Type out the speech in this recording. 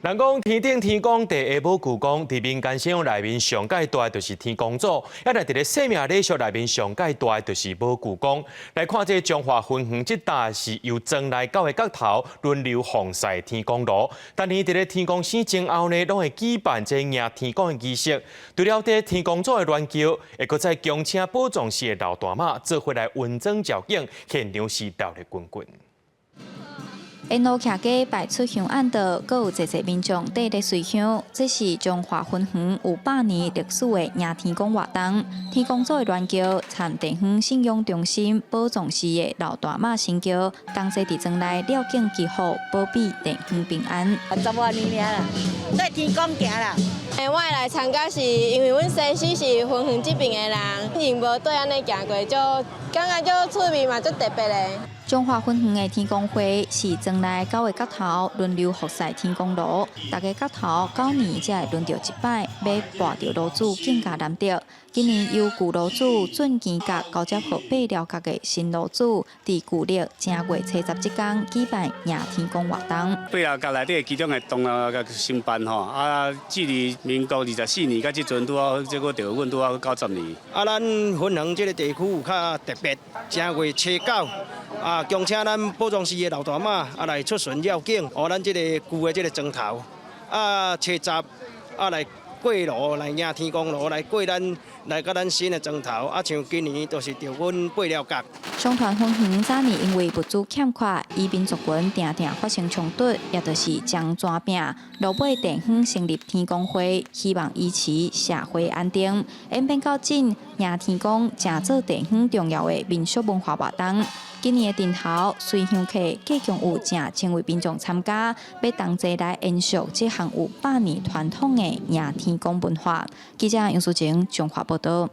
人講天頂天公，地下寶舅公，佇民間信仰內面上蓋大的就是天公祖，抑來佇咧生命禮俗內面上蓋大的就是寶舅公。來看這個彰化芬園這搭是由莊內九個角頭輪流奉祀天公爐，逐年佇咧天公生前後呢，攏會舉辦這個迎天公的儀式。除了這天公祖的鸞轎，會閣再恭請寶藏寺的老大媽做伙來雲莊醮境，現場是熱鬧滾滾。沿路徛家擺出香案桌，閣有濟濟民眾綴咧隨香。這是彰化芬園有百年歷史的迎天公活動。天公祖的鸞轎參地方信仰中心寶藏寺的老大媽神轎，同齊佇莊內繞境祈福，保庇地方平安。十外年啦，對天公行啦。欸，我來參加是因為阮先生是芬園這邊的人，𪜶無對按呢行過，就感覺足趣味嘛，足特別的。彰化芬園的天公會是莊內九個角頭輪流服侍天公爐，逐个角頭9年才會輪著一擺，欲跋著爐主更加難得。今年由舊爐主準旗角交接予八寮角的新爐主，佇舊曆正月初十這工舉辦迎天公活動。八寮角內底其中的當啊承辦吼，啊，距離民國24年到這陣拄好，這個著阮拄好90年。啊，咱芬園這个地區有較特別，正月初九啊，恭請咱寶藏寺的老大媽啊來出巡繞境，予咱這个舊的這个莊頭啊，初十啊來過爐來迎天公爐來過咱來佮咱新的莊頭，啊像今年就是著阮八寮角。相傳芬園早年因為物資欠缺，移民族群定定發生衝突，也就是將蛇拚，落尾地方成立天公會，希望維持社會安定。演變到今，迎天公成做地方重要的民俗文化活動。今年的陣頭隨香客計共有成千位民眾參加，欲同齊來延續這項有百年傳統的迎天公文化。記者楊淑晴彰化報導。